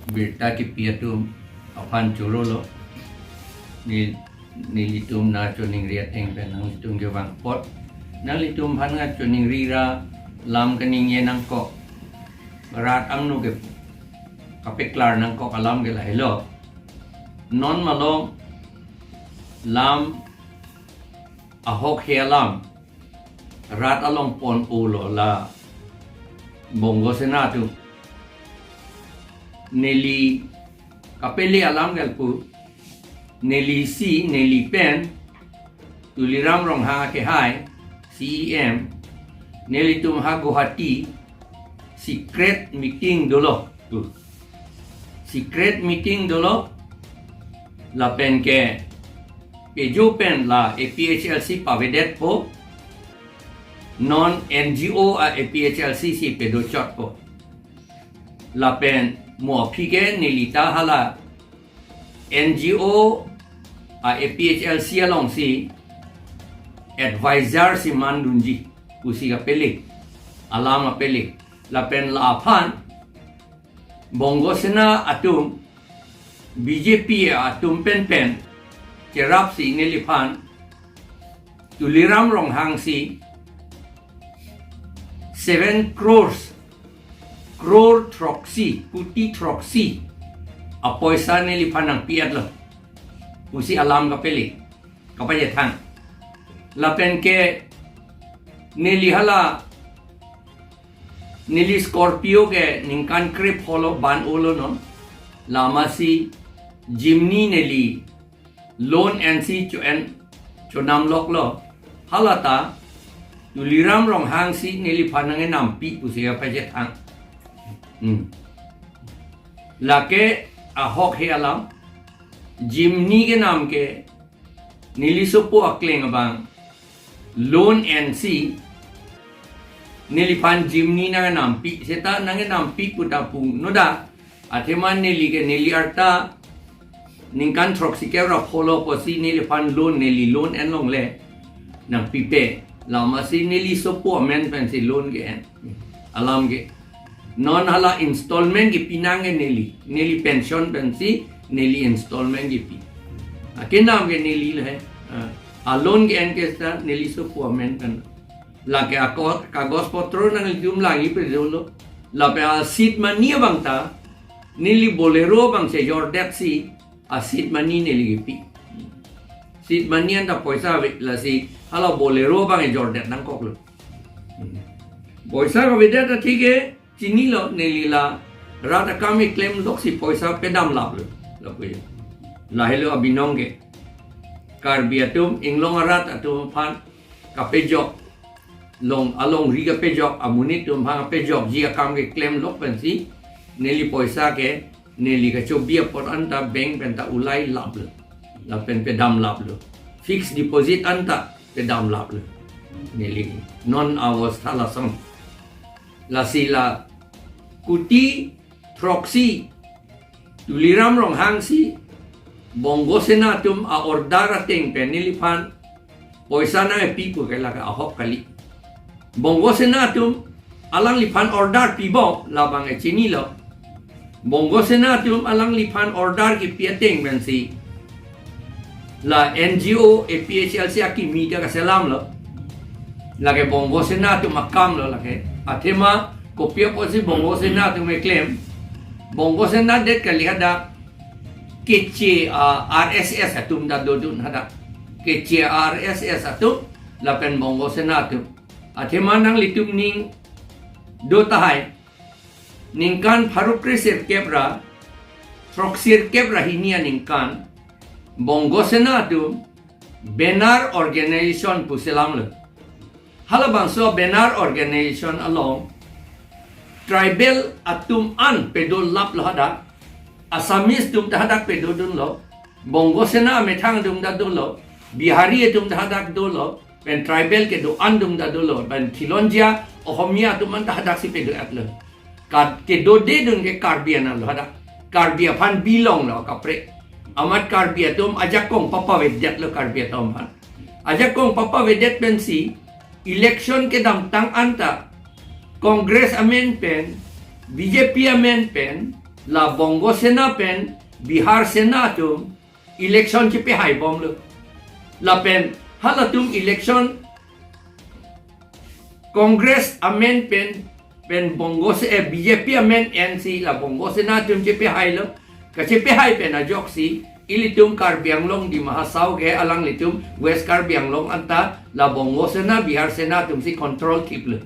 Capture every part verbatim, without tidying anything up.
birta kipi atum aphan chorolo. Ne, nelitum nangchoningri ateng pen nanglitum kevang apot, nanglitum aphan nangchoningri ra lam kaningje nangkok, rat angno ke kapeklar nangkok alam ke lahelo. Non malom lam ahokhe alam rat along pon-olo la Bongo Sena atum. Neli kapele alam ke lapu, neli si, neli pen Tuliram Ronghang akehai, C E M, nelitum ha Guwahati secret meeting dolo. Secret meeting dolo, lapen ke pejo pen la A P H L C pavedetpo, non N G O a A P H L C si pedochotpo. Lapen mo aphi ke nelita hala N G O a A P H L C alongsi advisor si mandunji pusi kapele, alam kapele. Lapen la aphan Bongo Sena atum, B J P atum penpen cherapsi neliphan Tuliram Ronghang si seven crores, crore throksi, kuti throksi apoisa neliphan nangpi-etlo pusi alam kapele, kapachethang. Lapen ke neli hala, neli Scorpio ke ningkan krepho lo ban-olo non. Lamasi Jimny neli loan ensi cho-en, chonamloklo. Halata Tuliram Ronghang si neliphan nangenampi pusi kapachethang. Hmm. Lake ahokhe alam, Jimny kenam ke neli sopo akleng abang loan ensi neliphan Jimny nangenampi, seta nangenampi pu ta pung noda. Athema neli ke neli arta ningkan throksi kep ra pholo pusi neliphan loan, neli loan enlongle nangpipe. Lamasi neli sopo amen pensi loan ke-en. Alam ke. Non hala installment kepi nang ke neli. Neli pension pensi neli installment kepi. Akenam ke neli le. Ah, a loan ke-en ke seta neli sopo amen pen. Lake ako, kagos potro nanglitum langji pe dolo. Lapen a seed money abang ta neli Bolero abang chejordetsi a seed money neli kepi. Seed money anta poisa ave, lasi hala Bolero abang ejordet nangkoklo. Poisa kavedet athe ke chinilo, neli la rat akam keklemloksi poisa pedamlaplo. Lapu ya. Lahelo abinong ke. Karbi atum, inglong arat atum aphan kapejok, long, alongri kapejok, amonit atum aphan kapejokji akam keklemlok pensi neli poisa ke neli kachobi apot anta bank pen ta ulailaplo. Lapen pedamlaplo. Fixed deposit anta pedamlaplo. Neli non abostha lason. Lasi la kuti throksi Tuliram Ronghang si Bongo Sena atum a-order ateng pen neliphan poisa nangpi pu ke lake ahok kali. Bongo Sena atum alangliphan order pibom labang ke chinilo. Bongo Sena atum alangliphan order kepi ateng pensi la N G O, A P H L C akimi ta kaselamlo. Lake Bongo Sena atum akamlo lake. Athema kopi apotsi Bongo Sena atum keklem. Bongo Sena det kali hadak. Keche a R S S atum ta dodun hadak. Keche a R S S atum lapen Bongo Sena atum. Athema nanglitum ning do tahai. Ningkan pharo kre sirkep ra, throksirkep ra hini aningkan, Bongo Sena atum banner organization pu selamlo. Halabangso banner organization along tribal atum an pedolaplo hadak, Assamese atum ta hadak pedodunlo, Bongo Sena amethang atum ta dolo, Bihari atum ta hadak dolo, pen tribal kedo-an atum ta dolo, pen Khilonjia Ohomia atum an ta hadaksi pedo-etlo. Ka kedodedun ke Karbi anlo hadak. Karbi aphan bilonglo kaprek. Amat Karbi atum ajakong papavedetlo Karbi atum aphan. Ajakong papavedet pensi election kedamtang anta Congress amen pen, B J P amen pen, la Bongo Sena pen Bihar Sena atum election chepehai bomlo. Lapen halatum election Congress amen pen, pen Bongo Se, eh, B J P amen ensi la Bongo Sena atum chepehailo. Kachepehai pen ajoksi ilitum Karbi Anglong Dima Hasao ke alanglitum West Karbi Anglong anta la Bongo Sena, Bihar Sena atumsi control thiplo.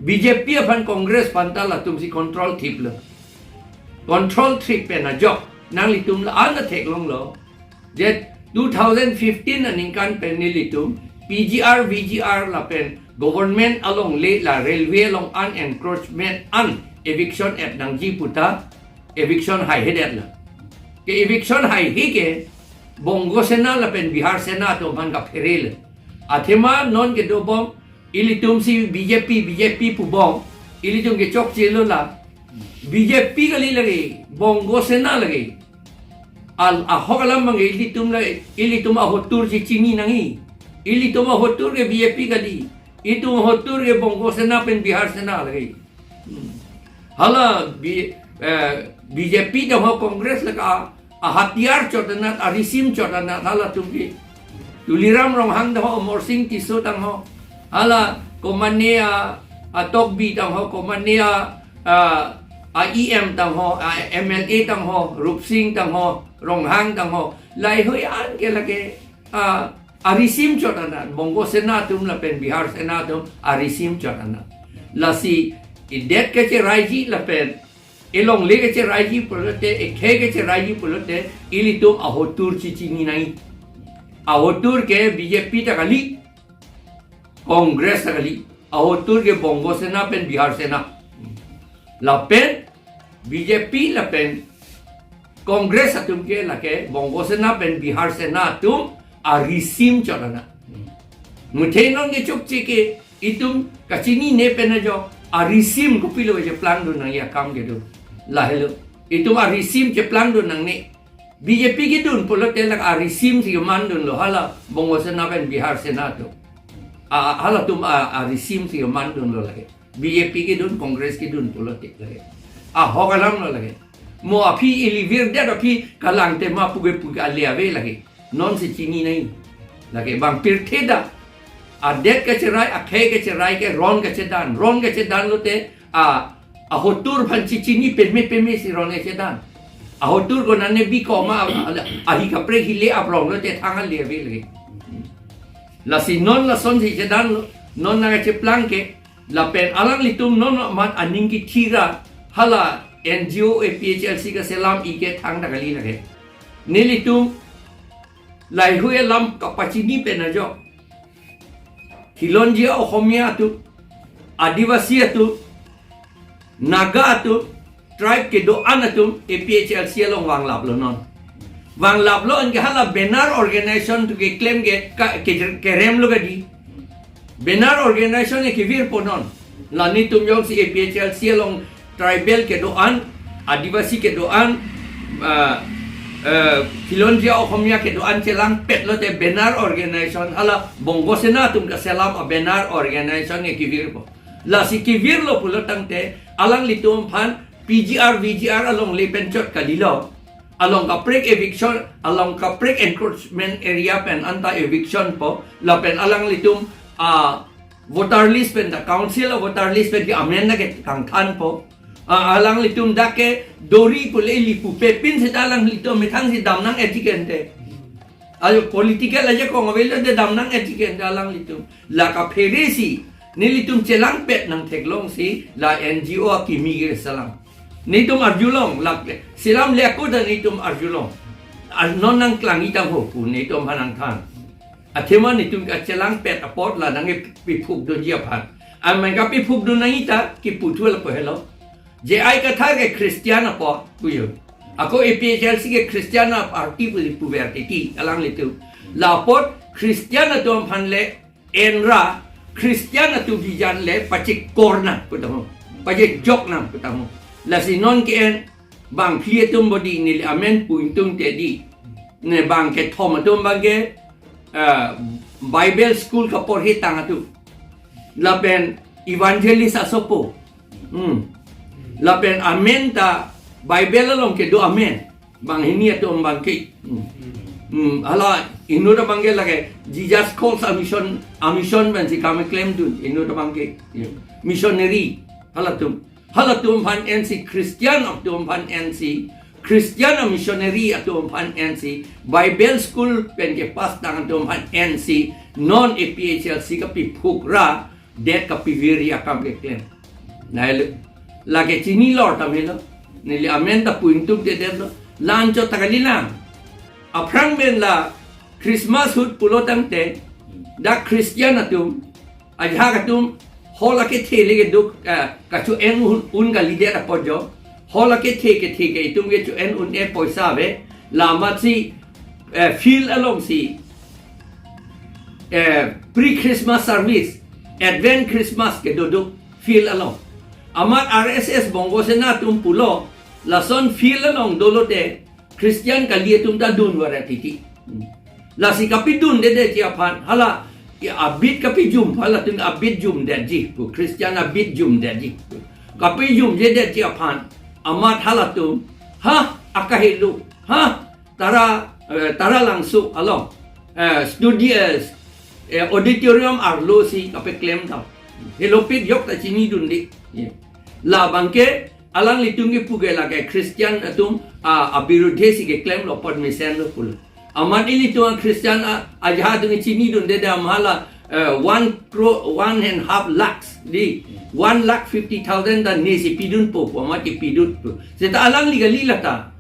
B J P aphan Congress aphanta latumsi control thiplo. Control thip pen ajok nanglitum la-an theklonglo. Je two thousand fifteen aningkan pen nelitum P G R, V G R lapen government alongle la railway along an encroachment an eviction et nangji puta eviction haihedetlo. Ke eviction haihe ke Bongo Sena lapen Bihar Sena atum aphan kapherelo. Athema non kedobom ilitumsi B J P, B J P pubom, ilitum kechokchelo la. B J P kali lake, Bongo Sena lake. Al ahok alam abang ilitum lake, ilitum ahotur chechini nangji. Ilitum ahotur ke B J P kali. Itum ahotur ke Bongo Sena pen Bihar Sena lake. Hmm. Hala B-, eh, B J P atum ho Congress lake a, ahatiyar chot anat, arisim chot anat halatum ke. Tuliram Ronghang atum ho, Amarsing Tisso atum ho. Hala komane a, a Tokbi atum ho, komane a, a, a E M atum ho, a M L A atum ho, Rupsing atum ho, Ronghang atum ho. Lahei-hui an ke lake, a, arisim chot anat, Bongo Sena atum lapen Bihar Sena atum arisim chot anat. Lasi idet kacheraiji lapen elongle kacheraiji pulote, ekhei kacheraiji pulote, ilitum ahotur chechini nangji. Ahotur ke B J P ta kali, Congress ta kali. Ahotur ke Bongo Sena pen Bihar Sena. Lapen B J P lapen Congress atum ke lake Bongo Sena pen Bihar Sena atum arisim chot anat. Muthe non kechokche ke itum kachinine pen ajok arisim kopilo cheplangdun nangji akam kedo. Lahelo. Itum arisim cheplangdun nangne. B J P kedun pulote lake arisimsi kemandunlo hala Bongo Sena pen Bihar Sena atum. A, a, halatum a, arisimsi kemandunlo lake. B J P kedun, Congress kedun pulote lake. Ahok alamlo lake. Mo aphi ili virdet aphi kalang tema puke puke ale ave lake. Nonsi chini nangji. Lake bang pirthe ta. Adet kacherai, akhei kacherai ke ron kachedan. Ron kachedan lote a, ahotur aphan chechini peme pemesi ron kachedan. Ahotur konane bikoma a, a, ahi kaprek hile aprong lote thang ale ave lake. Lasi non lasonsi chedanlo, non nangkacheplang ke, lapen alanglitum non amat aning kethira hala N G O A P H L C kaselam-i ke thangta kali lake. Nelitum lahei-hui alam kapachini pen ajok. Khilonjia Ohomia atum, Adivasi atum, Naga atum, tribe kedo-an atum A P H L C along vanglaplo non. Vanglaplo anke hala banner organization atum keklem ke, ka, ke, keremlo kadi. Banner organization ke kevirpo non. La nelitum jongsi A P H L C along tribal kedo-an, Adivasi kedo-an, ah, eh, Khilonjia Ohomia kedo-an chelangpet lote banner organization hala Bongo Sena atum kaselam a banner organization ke kevirpo. Lasi kevirlo pulo tangte alanglitum aphan P G R, V G R alongle pen chot kalilo. Along kaprek eviction, along kaprek encroachment area pen anta eviction po, lapen alanglitum a voter list pen ta, council a voter list pen ke amend ta ke kangthanpo. A, alanglitum dak ke dori pule ili pupe pin seta alanglitum methangsi damnang etiquette. Ayo political ajakong avelo de damnang etiquette alanglitum. La kapheresi nelitum chelangpet nangtheklongsi la N G O akimi ke selam. Nelitum arjulong lake. Selamle ako ta nelitum arjulong. Ar non nangklangji tangho pu nelitum aphan nangthan. Athema nelitum kachelangpet apot la nangkepiphukdunji aphan. Amen kapiphukdun nangji ta kipu thu lapu helo. J I Kathar ke Christian apot puyo. Ako A P H L C ke Christian a party pu puver titi alanglitum. Lapot Christian atum aphan le enra Christian atum bijan le pachekor nang pu tangho. Pachejok nang pu tangho. Lasi non ke-en bang phli atum bodi neli amen pu ingtung te di. Ne bang kethom atum bang ke, ah, Bible school kaporhi tang atum. Lapen evangelist asopo. Hmm. Lapen amen ta Bible along kedo amen. Banghini atum abangke. Hmm. Hmm, hala inut abangke lake Jesus calls a mission, a mission pensi kam keklemdun inut abangke. Missionary. Halatum. Halatum aphan ensi Christian atum aphan ensi, Christian a missionary atum aphan ensi, Bible school pen kepass tang atum aphan ensi, non A P H L C kapiphuk ra, det kapivir akam keklem. Nai le, lake chinilor tame lo. Neli amen ta pu ingtungdedetlo. La-anchot ta kalilang. Aphrang pen la Christmas ahut pulo tangte, dak Christian atum, ajahak atum, hall akethe le keduk, eh, kacho-en un, un kalidet apot jo. Hall akethe kethe ke itum kecho-en un-e poisa ave. La amatsi, eh, field alongsi, eh, pre-Christmas service, Advent Christmas kedo do field along. Amat R S S Bongo Sena atum pulo, lason field along dolote, Christian kali atum ta dun varet titi. Lasi kapidundedetji aphan, hala, ya abit kapijum, halatum abit jumdetji, pu Christian abit jumdetji. Kapijumjedetji aphan, amat halatum, ha, akahelo, ha, Tara, eh, Taralangso along, eh, studio, eh, auditorium arlo si kapeklem tau. Helopit yok ta chinidunde. Ye. Labangke, alanglitum kepuke lake Christian atum, a, abirudhe si keklemlo apot mesenlo pulo. Amat ilitum a Christian a, ajahak atum chinidunde de amhala, eh, one crore, one and half lakhs di, one lakh fifty thousand ta nesi pidunpo, pu amat kepidunpo. Seta alangli kali lata.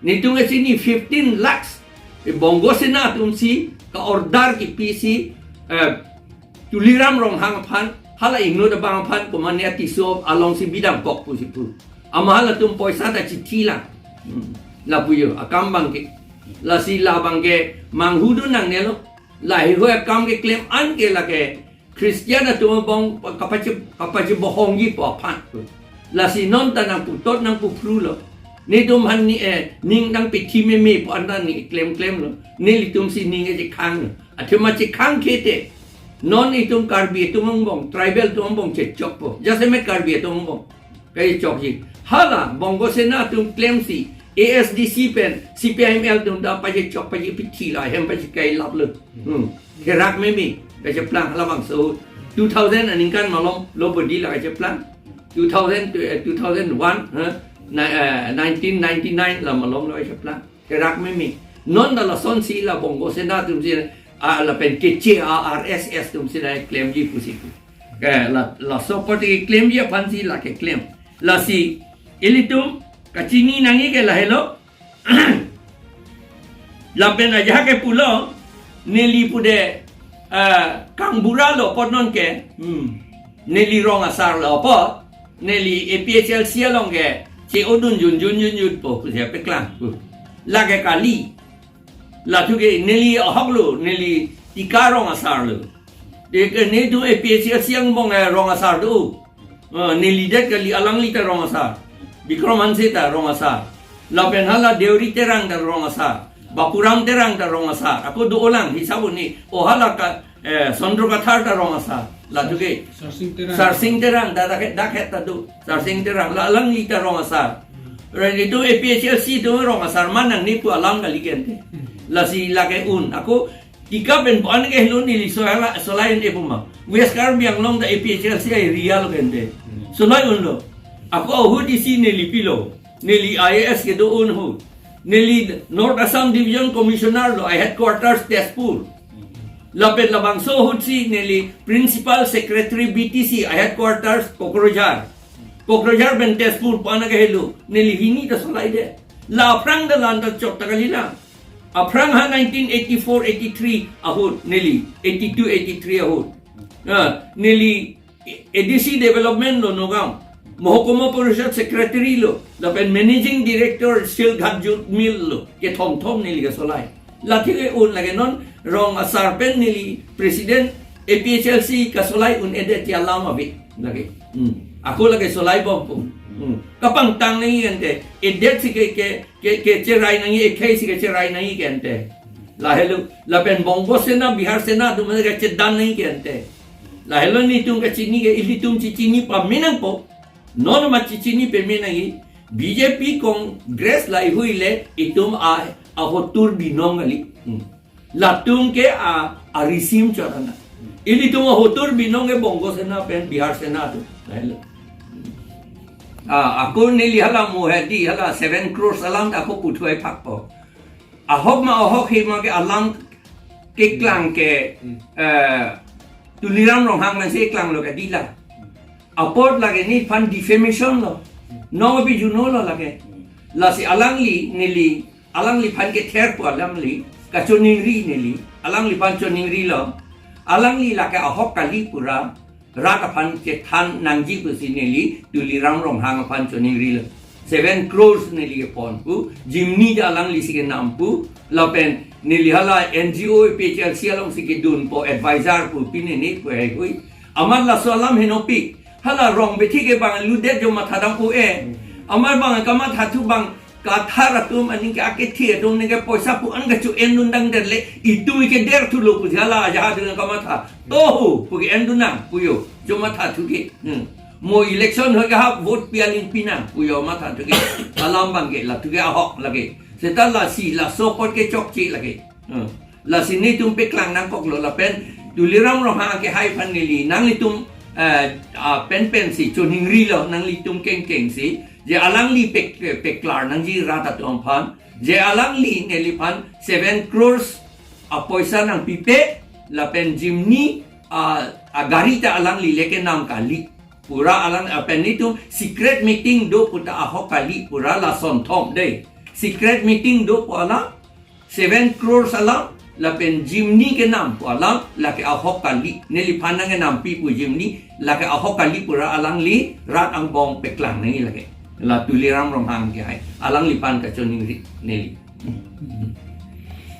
Netum kachini fifteen lakhs. E Bongo Sena atum si ka-order kipisi, eh, Tuliram Ronghang aphan, hala inut abang aphan, komane atiso alongsi bidam pok pusi pu. Ama halatum poisa ta chithi lang. Hmm. Lapu jo, akam abangke. Lasi labangke, manghudun nangnelo. Laheihui akam keklem an ke lake, Christian atum abang kapachi, kapachibohongji pu aphan. Lasi non ta nangputot nangpuphrulo. Netum aphan ni, eh, ning nangpethi meme pu anta ni klemklemlo. Nelitum si ning chekhanglo. Athema chekhang khete. Non itum Karbi atum angbong, tribal atum angbong chechokpo. Jasemet Karbi atum angbong kachechokji. Hala, Bongo Sena atum klemsi, A S D C pen, C P I M L atum ta pachechok, pachepethi la, hem pachekailaplo. Hmm. Therak meme, kacheplang, halabangso. Two thousand aningkan malomlo bodi la kacheplang. Two thousand to, eh, two thousand one, ha? Na, eh, nineteen ninety-nine la malomlo kacheplang. Therak meme. Non ta lasonsi la Bongo Sena atum si, ah, lapen keche a R S S atum si la klemji pusi pu. Ke la, laso apot keklemji aphansi la keklem. Lasi, ilitum, kachini nangji ke lahelo, Lapen ajahak ke pulo, neli pude, ah, kangburalo apot non ke, hmm, neli rong asarlo apot, neli A P H L C along ke, che-odun junjun junjunpo, pusi peklang. Lake kali, lathu ke neli ahoklo, neli Tika rong asarlo. Deke netum A P H L C angbong, eh, rong asar do. Eh, neli det kali, alangli ta rong asar. Bikram Hanse ta rong asar. Lapen hala Deuri Terang ta rong asar. Bapuram Terang ta rong asar. Ako do-olang hisap un-e. O hala ka, eh, Sondro Kathar ta rong asar. Lathu ke. Sarsing Terang. Sarsing Terang ta dak, dak het ta do. Sarsing Terang. La alangli ta rong asar. Hmm. Ra netum A P H L C atum rong asar ma nangne pu alam kali ke ante. Hmm. Lasi lake un. Ako Tika pen pu an ke helo neli solai, solai un-e pu ma. West Karbi Anglong ta A P H L C area lo ke ante. Hmm. Solai unlo. Ako ahut isi neli pilo. Neli I A S kedo un ahut. Neli North Assam Division Commissioner lo, I headquarters Tezpur. Lapen labangso ahut si neli Principal Secretary B T C, I headquarters Kokrajhar. Kokrajhar pen Tezpur pu an ke helo. Neli hini ta solai det. La aphrang ta la-anchot ta kalilang. Aphrang ha nineteen eighty-four eighty-three ahut neli, eighty-two eighty-three ahut. Ah, neli A D C development lo Nagaon. Mohokuma Parishad secretary lo, lapen managing director Silghat Jute Mill lo, kethom thom neli kasolai. Lathe ke un lake non rong asar pen neli president A P H L C kasolai un-edet ti alam ave lake. Hmm. Ako lake solai bom pu. Hmm. Kapangtang nangji ke ante, edet si ke, ke, ke, kecherai nangji, ekhei si kecherai nangji ke ante. Lahelo, lapen Bongo Sena, Bihar Sena atum kechedan nangji ke ante. Lahelo netum kachini ke, ilitum chechini pame nangpo. Non ma chechini pame nangji. B J P Congress laheihui le itum a ahotur binong kali. Hmm. Latum ke a arisim chot ana. Ilitum ahotur binong ke Bongo Sena pen Bihar Sena atum. Lahelo. Ah, ako neli hala mo hedi hala seven crores alam ako puthot phakpo. Ahok ma ahok he ma ke alam keklang ke, eh, Tuliram Ronghang nangsi klanglo ke dila. Apot lake nephan defamation lo. Nong pi juno lo lake. Lasi alangli neli, alangliphan kether pu alamli kachoningri neli. Alangliphan choningrilo. Alangli lake ahok kali pura rat aphan chethan nangji pusi neli Tuliram Ronghang aphan choningrilo. Seven crores neli kepon pu, Jimny ta alanglisi kenam pu, lapen neli hala N G O P H L C alongsi kedunpo advisor pu pine ne pu heihui. Amat laso alam henopik. Hala rong bethi ke bang ludet jo matha dam pu e. Amat bang kamatha thu bang kathar atum aning ke akethi atum ning ke poisa pu an kacho-en dun dang der le itum ke der thulo pu hala aja dun kamatha. Toho pu ke-en dun nang puyo. Jo matha thu ke. Hmm. Mo election ho ke ha vote pi aling pinang puyo matha thu ke. Alam bang ke la thu ke ahok lake. Seta lasi laso apot ke chokche lake. Hmm. Lasi netum peklang nangkoklo lapen Tuliram Ronghang kehai aphan neli nanglitum, eh, ah, penpen si choningrilo nanglitum kengkeng si. Je alangli pek, peklar nangji rat atum aphan. Je alangli neliphan seven crores apoisa nangpipe lapen Jimny, ah, agari ta alangli le kenam kali. Pura alang lapen netum secret meeting do pu ta ahok kali pura lason thom dei. Secret meeting do pu alam seven crores alam lapen Jimny kenam pu alam lake ahok kali. Neliphan nang kenampi pu Jimny lake ahok kali pura alangli rat angbong peklang nangji lake. La Tuliram Ronghang kehai. Alangliphan kachoningri neli.